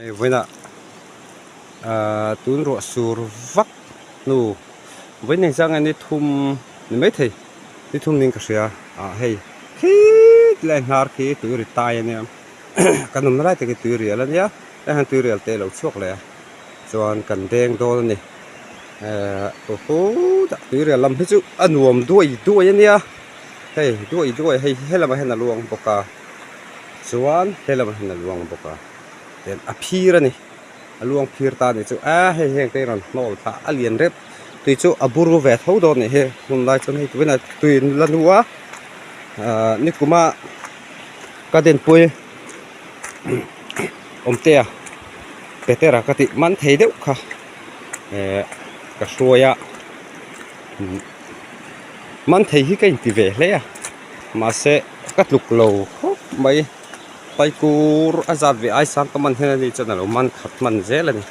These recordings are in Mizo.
Hei vawiinah ahh tun ruah sur vak hnu vawiin engzah nge ni thum ni maithei ni thum niin ka hria ah hei khii tilai hnar khi tui ri tai ania kan awmna lai tak hi tui rial ania tlaiah hian tui rial te a lo chhuak leh a chuan kan deng dawn a ni ehh dah tui rial lam hi chu a nuam duai duai ania hei duai duai hei helamah hian a luang bawk a chuan helamah hian a luang bawk a. Tian a phir a ni a luang phir ta ni chu a hei heng te hi rawn hnawl thla a lian rep tui chu a bur ve tho dawn a nih hi hun lai chuan hei tuina tui la nu a ahh nikuma ka dinpui awmtea petera ka tih man thei deuh kha eh ka hruai a man thei hi ka inti ve hle a mahse ka tluk lo khawp mai. Paikur a zat ve ai sang ka man hian ani chuan alo man khat hman zel a ni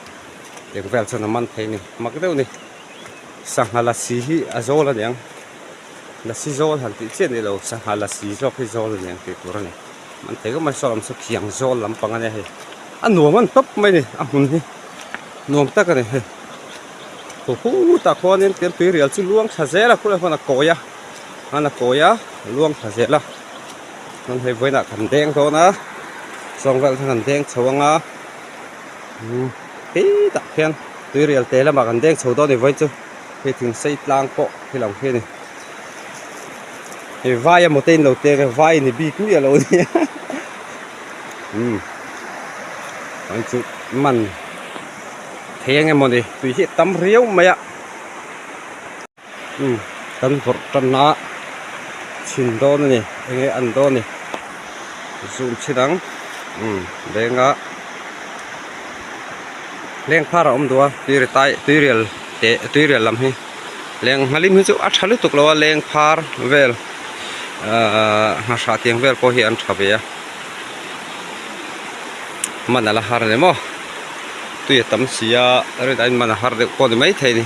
eng vel chuan a man thei a ni mak deuh a ni sangha lasi hi a zawl a niang lasi zawl han tih chiah ni lo sangha lasi zawk hi zawl a niang tih tur a ni man thei khawp mai saw lam saw khiang zawl lampang a nia hei a nuam a ni tawp mai a ni a hmun hi nuam tak a ni hei hutah khuanin tiang tuirial chu luang thla zel a khulaiah khuan a kawi a a kawi a luang thla zel a. Chuan hei vawiinah kan deng dawn a sawng vel kha kan deng chho ang a tui tak hian tuirial te lamah kan deng chho dawn a ni vawiin chu hei thing sei tlang pawh khi lo khi a ni hei vai emaw te in lo teng a vai ni bik miah lo a nia umm vawiin chu man thei eng emaw ni tui hi a tam riau mai a. Umm kan vawrh tan a chhin dawn a ni enge an dawn a ni zoom chhin ang umm leng a leng phar a awm duh a tui ri tai tui rial teh tui rial lam hi leng nghalim hi chu a tha lutuk lo a leng phar vel ahh nghahrah tiang vel pawh hi an tha ve a man a la har a ni maw tui a tam si a rin aiin man a har deuh pawh a ni maithei a ni.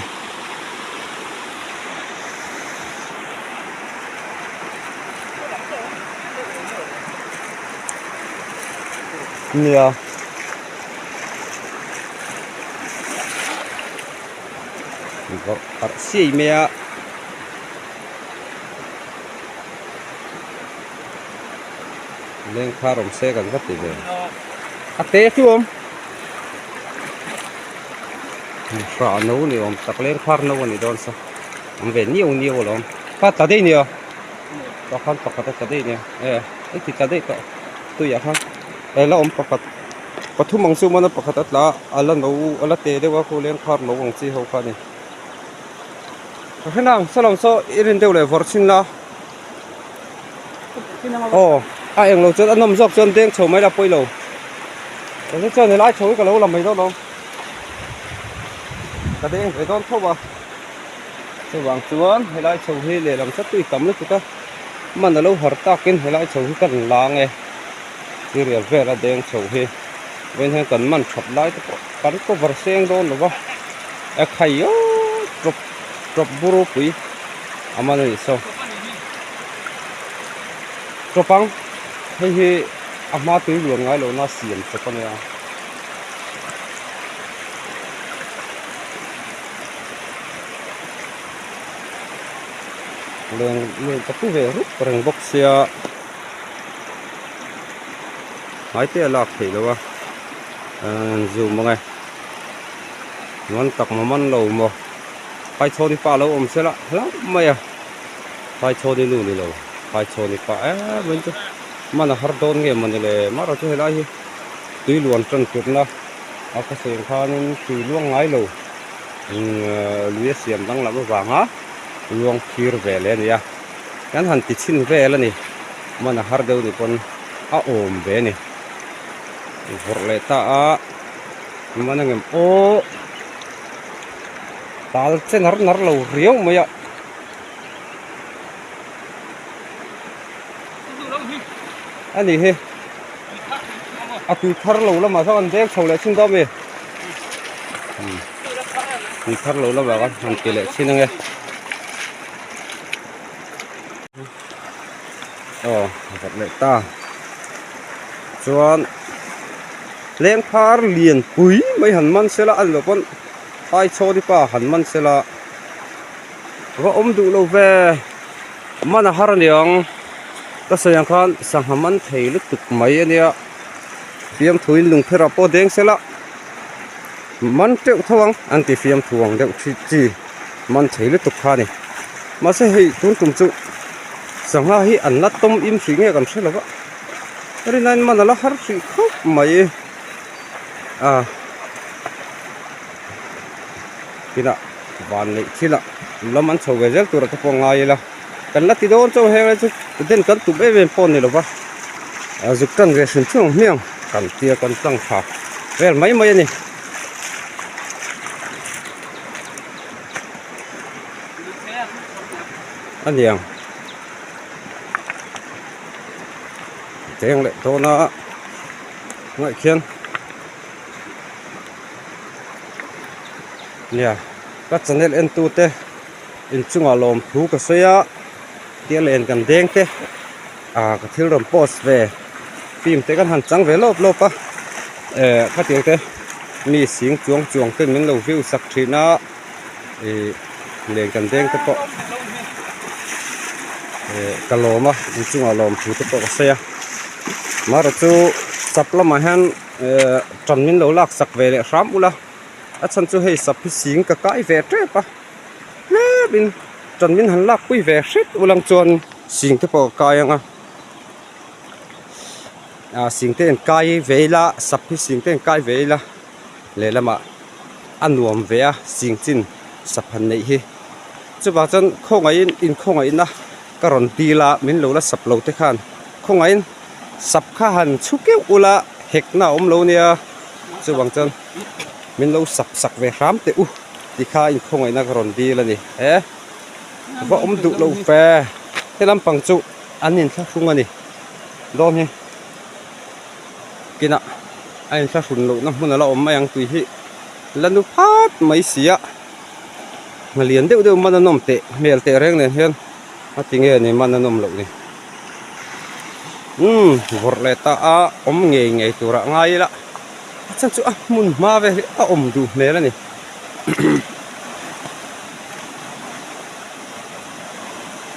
Nia harh siai mai a lengkhar awm se kan va ti ve a te chu awm. Hrah no ni awm tak leng phar no a ni dawn sa awm ve niau niau alawm kha tla daih nia tah khan pakhat a tla daih nia e hei ti tla daih tawh tuiah khan he la awm pakhat pathum ang chu mana pakhat a tla a la no a la te deuh a khu leng phar no ang chi ho kha a ni ka hre nang saw saw i rin deuh leh vawrh chhin la aw a englo chuan a nawm zawk chuan deng chho mai la pawi lo Eng chuan helai chho hi ka lo la mai dawn awm ka deng ve dawn tho a chuvang chuan helai chho hi lehlam chu tui tam lutuk a man a lo har takin helai chho hi ka rawn la ang e tirial vel a deng chho hi vawiin hian kan man that lai te pawh kan cover seng dawn lo va a khai aww tawp tawp bur pui a man a nih saw tawp ang hei hi. A hma tui luan ngai lohna siam chawp a nia. Leng leng ka pu ve rup reng bawk sia hmai te a lak theih loh a an zoom ang e man tak maw man lo maw Phaichhawni pa lo awm sela hlauh mai a Phaichhawni nu ni lo Phaichhawni pa em em chu. Hman a har dawn nge mawni le mara chu helai hi tui luan tan tirhna a khaw seng khanin tui luang ngai lo lui a siam danglam avanga luang phir ve leh a ni a kan han ti chhin vel a ni hman a har deuh ni pawn a awm ve a ni vawrh leh ta a man ang em aw tal che nar nar lo riau mai a. A ni hi a tui thar lo lamah sawn an deng chho leh thin dawn a mi tui thar lo lamah khan han ti leh thin ange aw a vawt leh ta chuan. Lengphar lian pui mai han man sela a ni loh pawn Thaichhawni pa han man sela va awm duh lo ve man a har aniang ka sawi ang khan sangha man thei lutuk mai ania fiamthuin lungpherah pawh deng sela man teuh tho ang an ti fiamthu ang deuh thi chi man thei lutuk kha a ni mahse hei tun tum chu sangha hi an la tawm im hrih nge kan hre lo va rinaiin man a la har hrih khawp mai a tinah van neih thil ah lam an chho ve zel tur ah te pawh ngai ila kan la ti dawn chauh heng lai chu den kan tum em em pawh a ni lo va zuk tan ve hrim hrim ang hmiang kan tia kan tlang tha vel mai mai a ni. A niang cheng leh dawn a ngaih khian nia ka channel en tu te inchungah lawmthu ka sawi a tia len kan deng te ah ka thil rawn post ve film te kan han chang ve lawp lawp a eh khatiang te mi sing chuang chuang ten min lo view sak thin a ih len kan deng te pawh eh ka lawm a inchungah lawmthu te pawh ka sawi a amaherawh chu chap lamah hian eh tan min lo lak sak ve leh hram ula a chhan chu hei sap hi sing ka kai ve tep a tlem in tan min han lak pui ve hret ulang chuan sing te pawh ka kai ang a ah sing te an kai ve ila sap hi sing te an kai ve ila lehlamah a nuam ve a sing chin sap han neih hi chuvang chuan khawngaihin inkhawngaihna ka rawn dil a min lo la sap lo te khan khawngaihin sap kha han chhu keuh ula hekna a awm lo nia chuvang chuan min lo sap sak ve hram teh u ti kha inkhawngaihna ka rawn dil a ni e va awm duh lo fe he lampang chu an inthlahrung a ni dawn hi kinah a inthlahrun lohna hmun a la awm mai ang tui hi la nu phat mai si a hna lian deuh deuh man a nawm teh hmel teh reng nen hian a ti nge ni man a nawm loh ni umm vawrh leh ta a awm ngei ngei turah ngai ila a chhan chu a hmun hma vel hi a awm duh hmel a ni.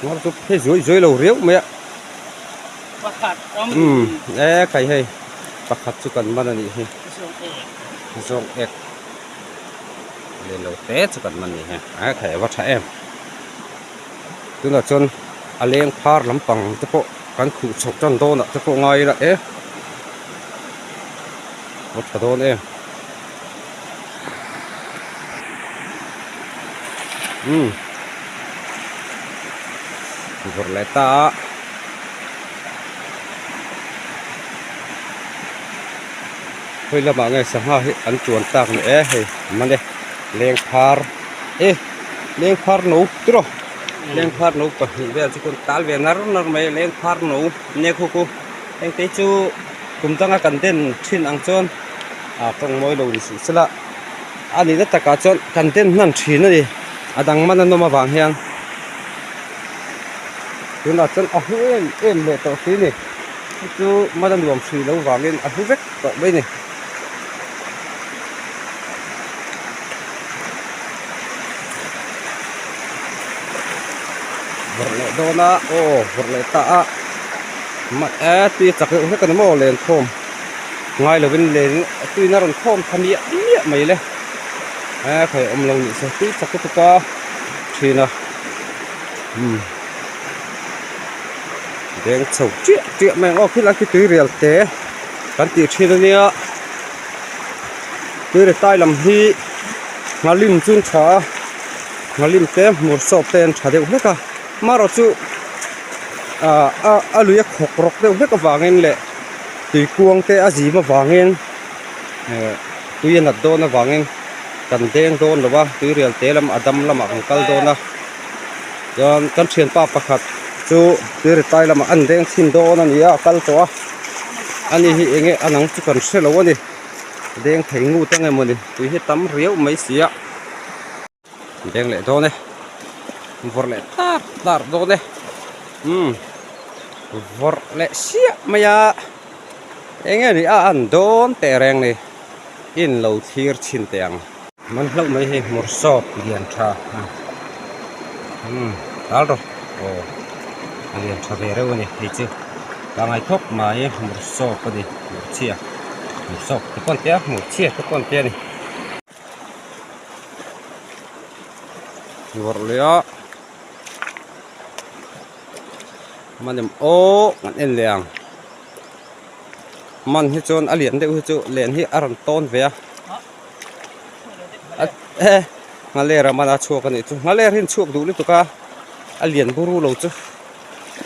Ngawr chu phei zuai zuai lo riau mai a. Pakhat awm. Umm e khai hei pakhat chu kan man a nih hi. Zawng ek. Leh lo te chu kan man a nih hi. A khai a va tha em. Tunah chuan a leng phar lampang te pawh kan khuh chho tan dawn ah te pawh ngai ila e. Va tha dawn em. Umm vawrh leh ta a hawi lamah nge sangha hi an chuan tak ni e hei man e lengphar e lengphar no tiraw lengphar no pahnih vel chu kan tal ve nar nar mai lengphar no nia khu khu engte chu kum danga kan den thin ang chuan ah tawng mawi lo ni suh sela a nihna takah chuan kan den hman thin a ni a dang man a nawm avang hian tunah chuan a hlu em em leh tawh si a ni chu chu man a nuam hrih loh vangin a hlu vek tawh mai a ni. Vawrh leh dawn a aw vawrh leh ta a e tui a chak deuh hlek a ni maw lenkhawm. Ngai lovin len tuin a rawn khawm tha miah miah mai le e khawi awm lo nih se tui chak lutuk a thin a umm deng chho chiah chiah mai ang aw khilai khi tui rial te kan tih thin a nia tui ri tai lam hi nghalim chu an tha a nghalim te hmur sawp te an tha deuh hlek a marawh chu ah a lui a khawk rawk deuh hlek avangin leh. Tui kuang te a zim avangin eh tui a nat dawn avangin kan deng dawn lo a tui rial te lam a dam lamah kan kal dawn a chuan kan thianpa pakhat chu tui ri tai lamah an deng chhin dawn a ni a a kal tawh a ani hi eng nge a nang chu kan hre lo a ni deng thei ngut ang emawni tui hi tam riau mai si a. Deng leh dawn e vawrh leh tar tar dawn e umm vawrh leh siah mai a Eng nge ni a an dawn teh reng ni in lo thlir chhin teh ang. Man hlauh mai hei hmur sawp lian tha umm tal rawh aw a lian tha ve reuh a ni hei chu pangai khawp mai hmur sawp a ni hmur chhia hmur sawp te pawn tia hmur chhia te pawn tia ni. Vawrh leh a manem aw kan en leh ang. Man hi chuan a lian deuh hi chu len hi a rawn tawn ve a e nghaler a man a chhuak a nih chu nghaler hi an chhuak duh lutuk a a lian buru lo chu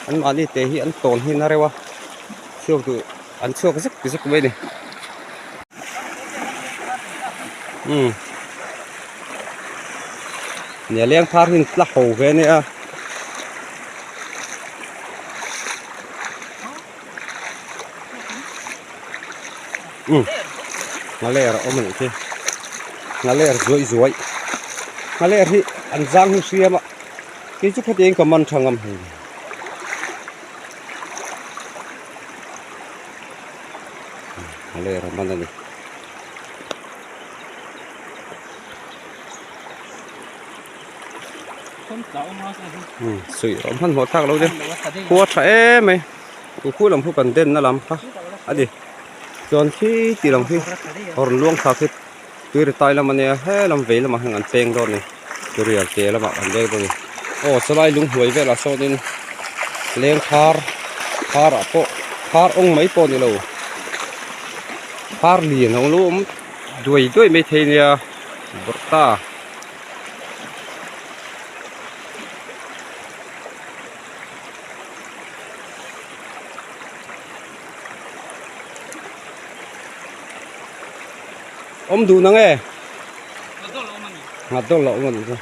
an mahni te hi an tawn hi na reuh a chhuak duh an chhuak zek zek mai a ni umm nia leng phar hi an tla ho ve a nia. Umm nghaler a awm a nih khi nghaler zuaih zuaih nghaler hi an zang hi hriam a kei chu khatiang ka man tha ngam hei nghaler a man a ni. Suih rawh hmanhmawh thlak lo deuh khua tha em mai u khu lam khu kan den na lam kha a ni chuan khi tih lam khi rawn luang thla khi tui ri tai lam a nia he lam vei lamah hian an peng dawn a ni turial ke lamah an leng dawn a ni aw chulai lunghnuai velah sawnin leng phar phar ah pawh phar awng mai pawh a ni lo phar lian a lo awm duai duai mai thei a nia bawrh ta. Awm duh nang e? Nghat dawn lo awm a nih chu.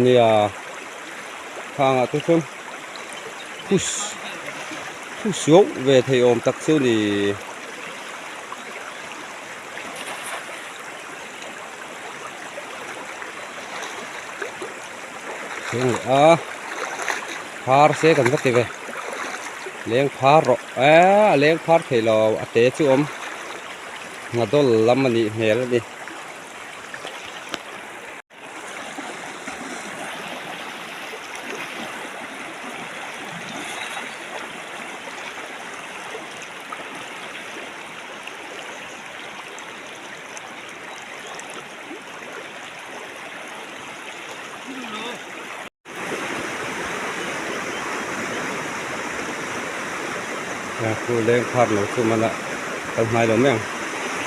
Nia khangah te chuan Pus pus suau ve thei awm tak chu ni. Thleng leh a phar se kan va ti ve leng phar rawh eee a leng phar thei lo a te chu awm nghadawl lam a nih hmel a ni. Khu leng phar lo chu mana kal hnai lo mai ang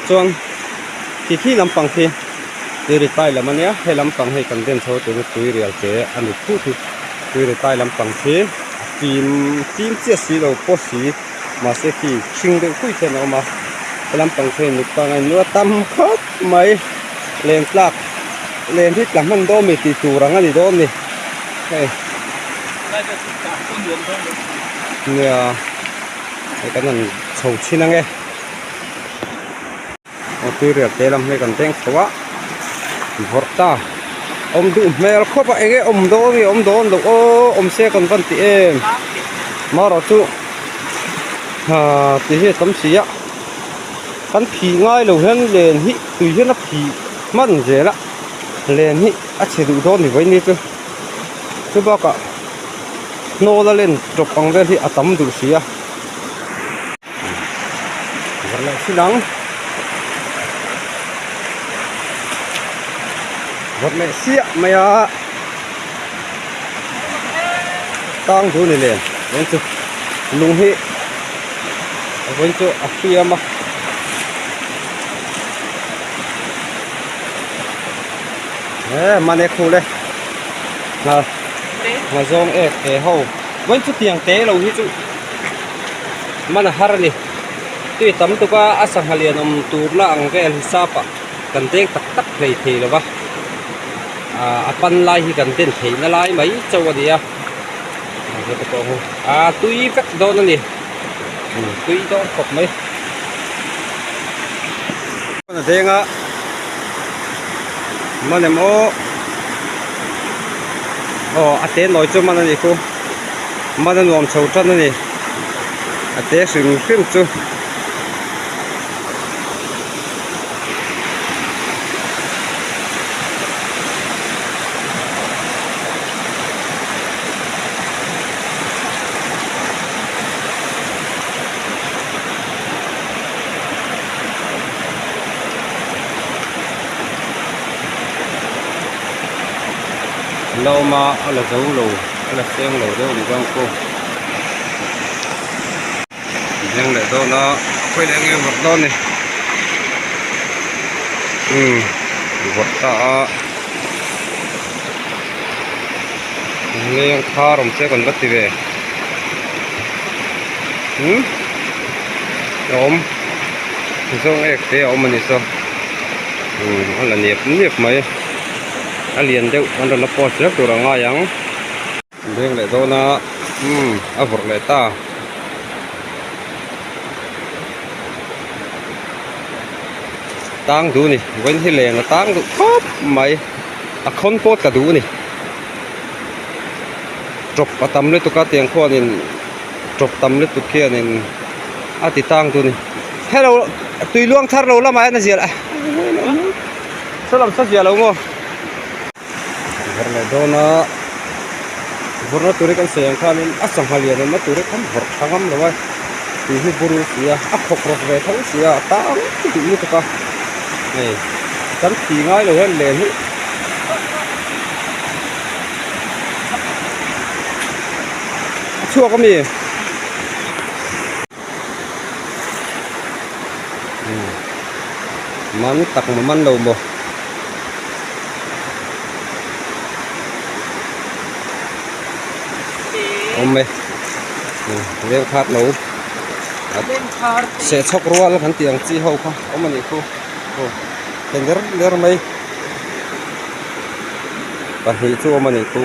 chuan khi khi lampang khi tui tai lam ania he lampang hei kan den chho tur tui rial te a ni phut hi tui ri tai lampang khi a fim fim chiah si lo pawh si mahse khi hring deuh pui khian a awm a he lampang khi nut pang a innu a tam khawp mai len tlak len hi tla hman dawn mi tih tur ang a ni dawn ni hei nia hei kan han chho chhin ang e aw tui rial te lam hi kan deng chho a vawrh ta awm duh hmel khawp a eng nge awm dawn nge awm dawn loh aw awm se kan van ti em marawh chu haa ti hi a tam si a kan phih ngai lo hian len hi tui hian a phih hman zel a len hi a chhe duh dawn ni vawiin ni chu chu bakah hnawl a len tawp ang vel hi a tam duh si a. Vawrh leh thil ang vawrh leh siah mai a tang du ni len eng chu lung hi a vawiin chu a hriam a. E mane khu le nghal nghazawng ek te ho vawiin chu tiang te lo hi chu man a har a ni tui tam tuk a a sangha lian awm tur na ang vel hi sap ah kan deng tak tak hlei thei lo va ah a pan lai hi kan den theih na lai mai chauh a ni a ah tui vek dawn a ni tui dawn khawp mai. A deng a Man em aw aw a te nawi chu man a nih khu man a nuam chho tan a ni a te hrim hrim chu. La awm a a la zo lo a la seng lo deuh ni chuan pawh deng leh dawn a khawi leh enge vawrh dawn ni umm vawrh ta a leng khar awm se kan va ti ve umm a awm zawng ek te a awm a ni saw umm a la niap niap mai a lian deuh an rawn la post zel tur a ngai ang leng leh dawn a umm a vawrh leh ta. Tang duh a ni vawiin hi len a tang duh khawp mai a khawn pawh tla duh a ni tawp a tam lutuk a tiang khuanin tawp tam lutuk hianin a ti tang duh a ni hello tui luang thar lo lamah hian a zial a saw lam saw ziah lo maw. Vawrh leh dawn a vawrhna tur hi kan sawi ang khanin a sangha lian awmna tur hi kan vawrh tha ngam lo a tui hi bur si a a khawk rawk ve tho si a a tang duh lutuk a hei kan thi ngai lo hian len hi a chhuak ami man tak maw man lo maw. Awm e leng khar lo seh chhawk rual kan tih ang chi ho kha awm a nih khu aw thei ler ler mai pahnih chu awm a nih khu.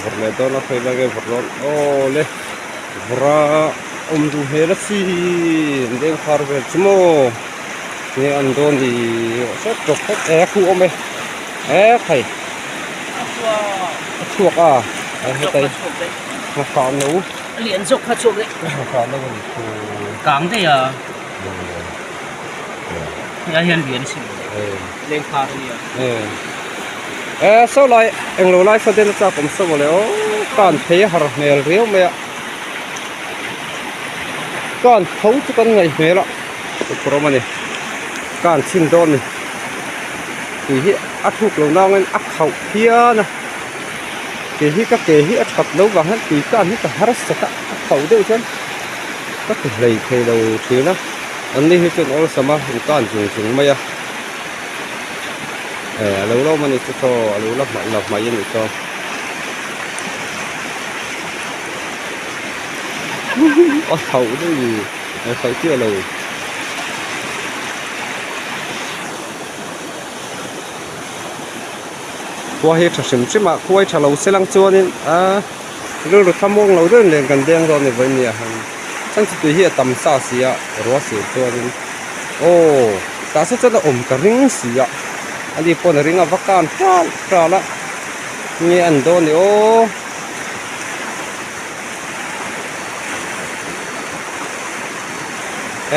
Vawrh leh dawn a khawi lai nge vawrh dawn aw le vawrh a awm duh hmel a sin leng khar vel chu maw nge an dawn ni hrep tawp phawt e a khu awm e e khai a chhuak a a hetai nghah no lian zawk kha chhuak daih nghah no a ni khu kang daih a hei hian lian sin leng khar a nia e saw lai englo lai saw den a chak awm saw mawle aw kan phei a har hmel riau mai a kan tho chu kan ngaih hmel a tukverh awm a ni kan chhin dawn a ni tui hi a thuk lo nangin a khauh phian a kei hi ka ke hi a that lo vang hian tui kan hi ka harsat a a khauh deuh chuan ka ti hlei thei lo thin a an ni hi chuan awlsam a in kan zung zung mai a eh a lo lawm a ni chu thaw a lo la hmaih la hmaih a nih chuan a khauh deuh ni a khauh chiah lo. Khua hi tha hrim hrim a khuai tha lo se lang chuanin a rilru thlamuang lo deuhin len kan deng dawn a ni vawiin nia han chhan chu tui hi a tam sa si a ruah sur chuanin aw tah saw chuan a awm ka ring si a ani pawn a ring a va kan ral ral a nge an dawn ni aw.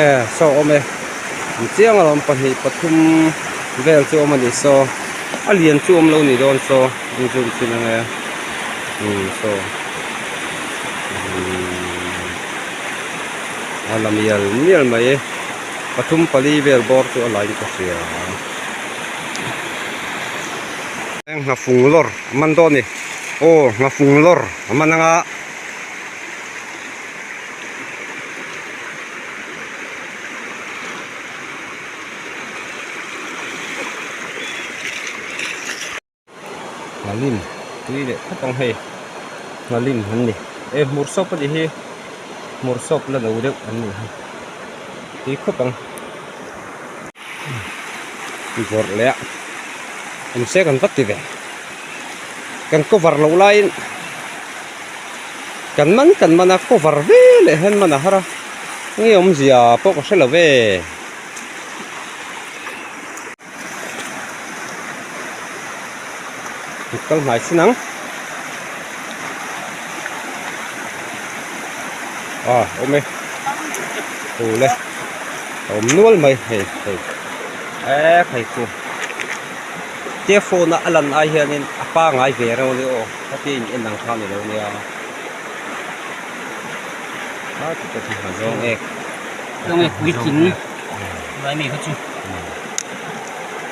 E saw awm e an chiang alawm pahnih pathum vel chu awm a ni saw a lian chu awm lo ni dawn saw an zoom chin ange umm saw umm a la mial mial mai pathum pali vel bawr chu a la in ka hria nghafung lawr a man dawn a ni aw nghafung lawr a man anga. Nghalim tui leh khawp ang hei nghalim an ni e hmur sawp a nih hi hmur sawp la lo deuh an nih hi tui khawp ang vawrh leh a awm se kan va ti ve kan cover loh laiin. Kan man kan man a cover ve leh hian man a har a nge awmzia pawh ka hre lo ve. Kal hnai sin ang. Ah awm e. Awle a awm nual mai hei hei e khai chu te phone a a lan ai hianin a pangai ve reuh a ni aw heti in en ang kha a ni lo nia a ti te chu a zawng ek zawng ek puitling lai mi kha chu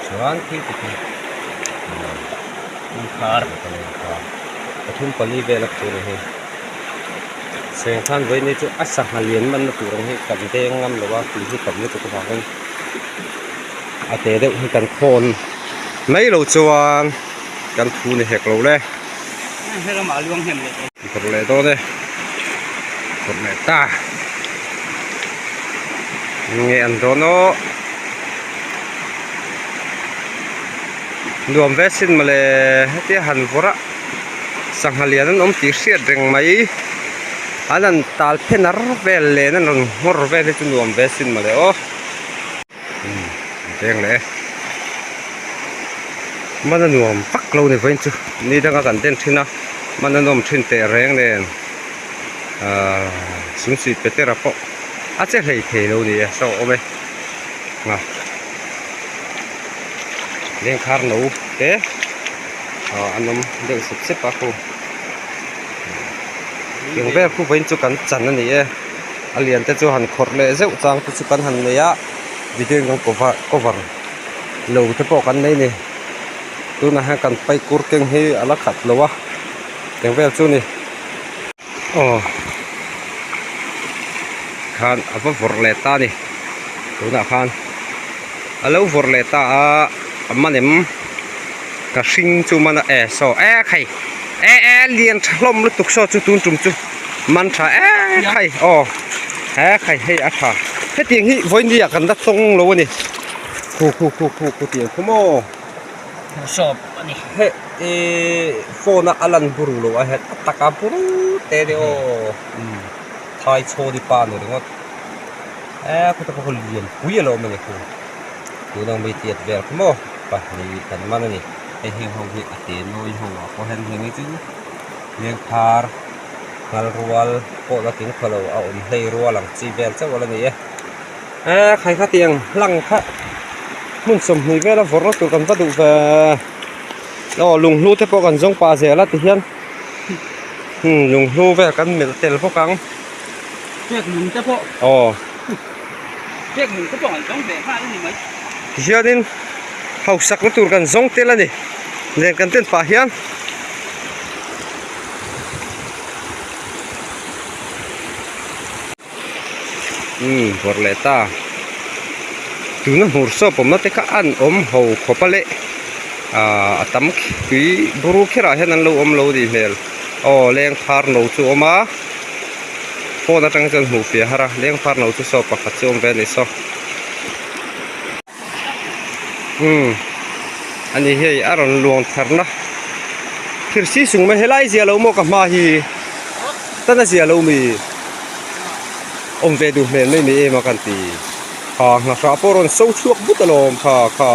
chuan thil ti thei Lengkhar pathum pali vel a thu a ni hei seng khan vawiin chu a sangha lian manna tur ang hi kan deng ngam lo a tui hi tam lutuk avangin a te deuh hi kan khawn mai lo chuan kan thu ni hek lo le phawrh leh dawn e phawrh leh ta nge an dawn aw. Nuam ve sin mawle hetia han vawrh a sangha lian an awm tih hriat reng mai an han tal phen ar vel len an rawn nghawr vel hi chu nuam ve sin mawle aw umm veng leh e hman a nuam vak lo ni vawiin chu ni danga kan den thin a hman a nawm thin teh reng nen ahh sumsuih petera pawh a che hlei thei lo ni e saw awm e. Nga lengkhar no te ah an awm deuh sep sep a khu eng vel khu vawiin chu kan chan a ni e a lian te chu han khawrh leh zeuh chang te chu kan han nei a video in kan cover cover lo te pawh kan nei a ni tunah hian kan pai kur keng hi a la khat lo a eng vel chu a ni. Aw khan a va vawrh leh ta a ni tunah khan a lo vawrh leh ta a a man em ka hring chu man a e saw e khai e e lian tha hlawm lutuk saw chu tun tum chu man tha e khai aw he khai hei a tha hetiang hi vawiin ah kan la tawng lo a ni khu khu khu khu khu tiang khu maw. Shop a ni. Heh ihh phone a a lan buru lo a hian a taka buru te nia aw umm thai chhaw ni pa ni ringawt eee khawta pawh khaw lian pui a lo awm a ni khu tuna mi tiat vel kha maw pahnih kan man a ni hei heng ho hi a te nawi ho ah pawh hian heng hi chu lengphar nghal rual pawh la tling pha lo a awm hlei rual ang chi vel chauh a la ni e. Eee khai kha tiang hlang kha hmun 20 vela vawrh na tur kan va duh ve aw lunghlu te pawh kan zawng pah zel a ti hian hmm lunghlu vel kan melh tel bawk ang pek lung te pawh aw pek lung te pawh kan zawng ve nghal a ni mai ti hianin hausak na tur kan zawng tel a ni nen kan ten pah hian. Umm vawrh leh ta tuna hmur sawp awmna te kha an awm ho khawp a le ahh a tam tui buru kherah hian an lo awm lo nih hmel aw lengphar no chu a awm a phone atang chuan hmuh fiah har a lengphar no chu saw pakhat chu a awm ve a ni saw umm ani hei a rawn luang tharna thir si sung mai helai zia lo maw ka hma hi tan a zia lo mi awm ve duh hmel mai mai em a kan ti kha nghahrah pawh a rawn so chhuak but alawm kha kha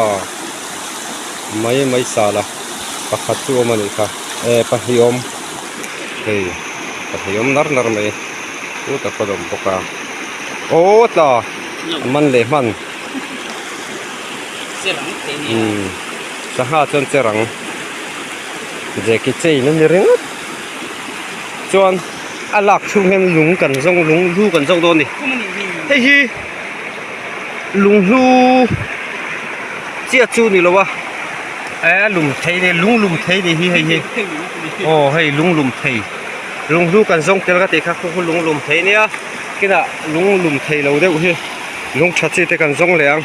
mai mai sala pakhat chu awm a nih kha e pahnih awm hei pahnih awm nar nar mai chu tak a awm bawk a aw tla a man leh hman. Umm sangha chuan che rang jackie chain a ni ringawt chuan a lak chhung hian lung kan zawng lung hlu kan zawng dawn a ni hei hi lung hlu chiah chu ni lo a eh lum thei a ni lung lum thei a ni hi hei hi aw hei lung lum thei lung hlu kan zawng tel ka tih kha khu khu lung lum thei a nia kinah lung lum thei lo deuh hi. Lung tha chi te kan zawng leh ang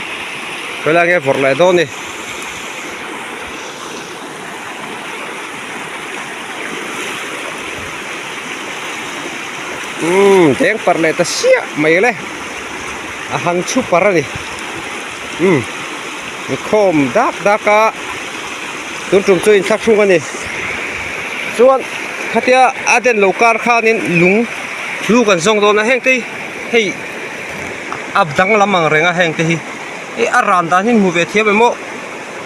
helai nge vawrh leh dawn ni. Umm deng parh leh ta siah mai le a han chhu parh a ni umm inkhawm dak dak a tun tum chu inthlahrung a ni chuan khatia a den lo kar khanin lung hlu kan zawng dawn a heng te hi hei. A danglam ang reng a heng te hi ih a ran dan hi hmu ve thiam em aw.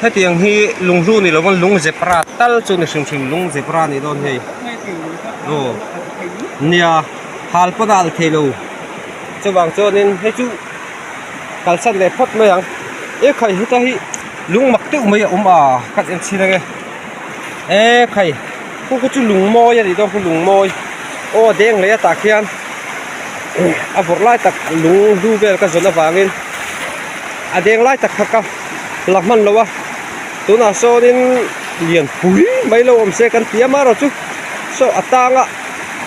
Hetiang hi lunghlu ni lo lung zebra tal chu ni hrim hrim lung zebra a nih dawn hei. Aw nia hal pawn a al thei lo chuvang chuanin hei chu kalsan leh phawt mai ang. E khai heta hi lung mak deuh mai a awm a ka en chhin ange e khai khu khu chu lung mawi a nih dawn khu lung mawi aw a deng leh a tah khian a vawrh lai tak lung hlu vel ka zawn avangin a deng lai tak kha ka la hman lo a tunah sawnin lian pui mai lo awm se kan ti a amaherawhchu saw a tanga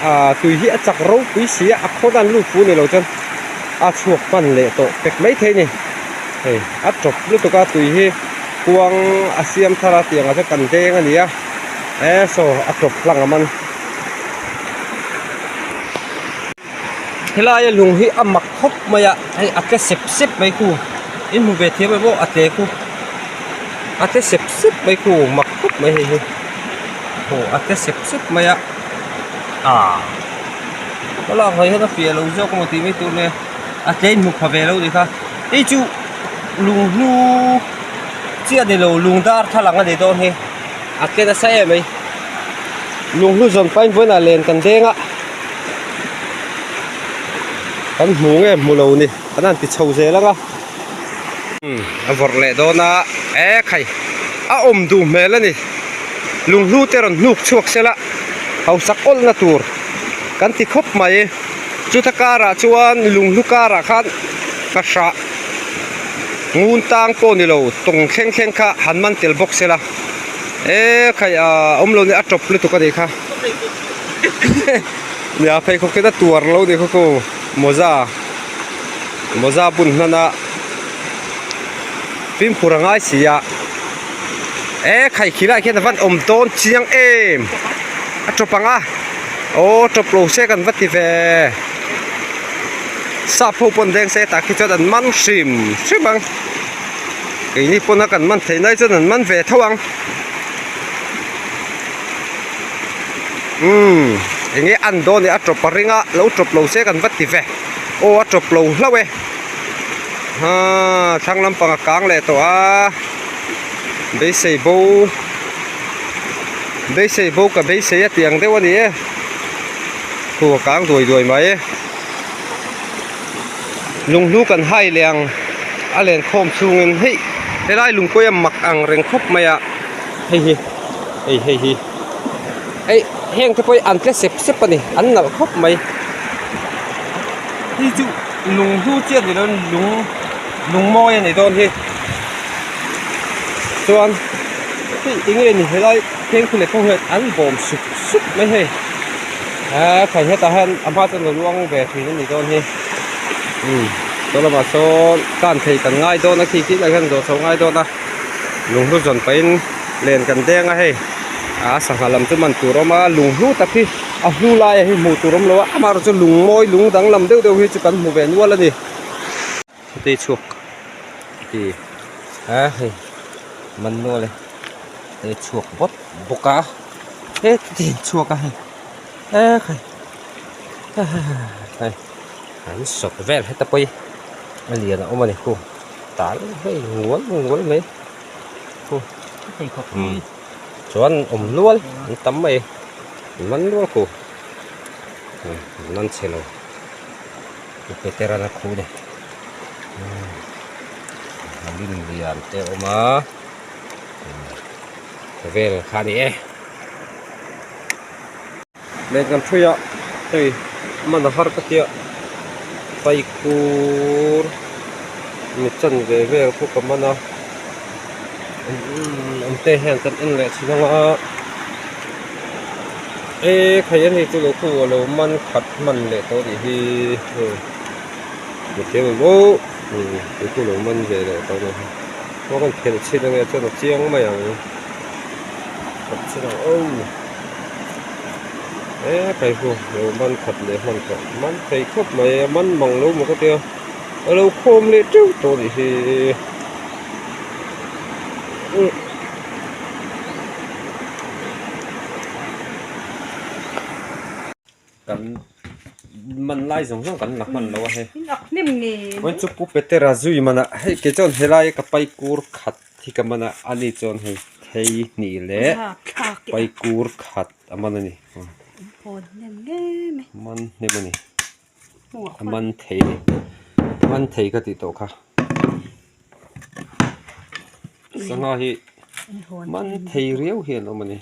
ah tui hi a chak ropui si a a khawn a an lut fu ni lo chuan a chhuak hman leh tawh pek maithei a ni hei a tawp lutuk a tui hi kuang a siam thar a tiang ah chuan kan deng a ni a e saw a tawp hlang a man. Helaia lung hi a mak khawp mai a hei a tle sep sep mai khu in hmu ve thiam em aw a tle khu a tle sep sep mai khu mak khawp mai hei hi aw a tle sep sep mai a ah thlalak ah hian a fiah lo zawk emaw tih mai tur nia a tle in hmu pha ve lo ni kha hei chu lung hnu chiah ni lo lung dar thlalang a ni dawn hi a tle nasa em mai lung hlu zawn pahin vawiinah len kan deng a. Kan hmu nge hmu lo ni kan han ti chho zel ang a umm a vawrh leh dawn a e khai a awm duh hmel a ni lunghlu te rawn hnuk chhuak se la hausak awlna tur kan ti khawp mai chuta karah chuan lunghlu karah khan nghahrah ngun tang pawh ni lo tawng thleng thleng kha han man tel bawk se la e khai a awm lo ni a tawp lutuk a nih kha. Nia pheikhawk te a tuar lo ni khaw ku mawza mawza bun hman a fimkhur a ngai si a e khai khi lai khian a van awm dawn chiang em a tawp ang a aw tawp lo se kan va ti ve sap ho pawn deng se tah khi chuan an man hrim hrim ang keini pawn a kan man theih nai chuan an man ve tho ang. Umm enge an dawn e a tawp a ring a lo tawp lo se kan va ti ve aw a tawp lo hlauh e haa thlang lampang a kang leh tawh a beisei bo beisei bo ka beisei a tih ang deuh a ni e thu a kang duai duai mai e lunghlu kan hai leh ang a len khawm chhungin hei helai lungkawi a mak ang reng khawp mai a hei hi hei hei hi hei heng te pawh hi an tle sep sep a ni an nalh khawp mai hei chu lung hlu chiah ni loin lung lung mawi a ni dawn hi chuan hei eng nge ni helai thleng khu leh pawh hian an bawm sup sup mai hei ah khai hetah hian a hma chuan a luang ve thin a ni dawn hi umm saw lamah sawn tan thei kan ngai dawn a khi khi lai hian zawh chho ngai dawn a. Lunghlu zawn pahin len kan deng a hei a sangha lam chu man tur a awm a lunghlu tak hi a hlu laia hi hmuh tur a awm lo a amaherawh chu lung mawi lung danglam deuh deuh hi chu kan hmu ve nual a ni. Tei chhuak ti a hei man nual e tei chhuak bawt bawk a he ti chhuak a hei e khai hei an sawp vel heta pawh hi a lian a awm a ni khu. Tal hei ngual ngual mai chuan awm nual an tam mai an man nual ko an man chhe lo petera na khu ni a lim lian te a awm a vel kha a ni e. Len kan hrui a hei man a har ka tia paikur mi chan ve vel khu ka man a an te hian kan en leh thin ang a e khai a ni chu lo khu a lo man khat hman leh tawh tih hi hei mi thiam ang aw tui khu lo man ve leh tawh a ni hi kan phelh chhin ange chuan a chiang mai ang khat chhin ang aw. E kai hu lo man khat leh hman tawh man thei khawp mai a man mang lo maw ka tia a lo khawm leh teuh tawh a nih hi umm. Kan man lai zawng zawng kan la hman lo a hei. Vawiin chu Pu Petera zui man ah hei kei chuan helai ka pai kur khat. Thi ka man a, ani chuan hei thei hnih leh paikur khat a man a ni. Man hnem a ni. A man thei a ni. Man thei ka tih tawh kha. Sangha hi man thei riau hi an awm a ni.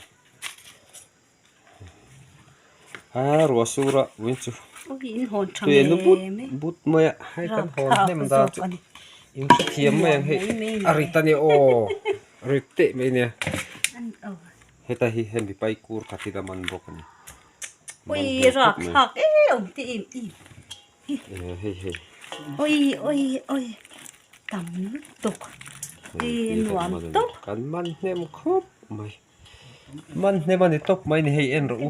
A ruah sur a ui chu tui a nu but but mai a hei kan hawn hnem dan chu in hrethiam mai ang hei a rit a nia aw rit teh mai ania heta hi hemi pai kur khat hi la man bawk a ni man hmel khawp mai hei hei kan man hnem khawp mai. Man hnem a ni tawp mai ni hei en rawh u.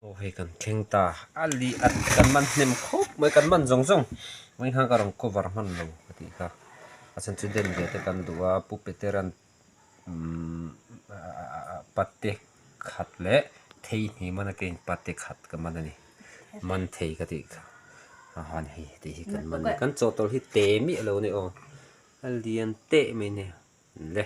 Aw hei kan thleng ta a li at kan man hnem khawp mai kan man zawng zawng mai khan ka rawn cover hman lo ka tih kha a chhan chu den ve te kan duh a pu Peter-a'n umm patte khat leh thei hnih man a keng patte khat ka man a ni man thei ka tih kha a han hei tih hi kan man a ni kan chawhtawlh hi te miah lo a ni aw a lian teh mai nia le.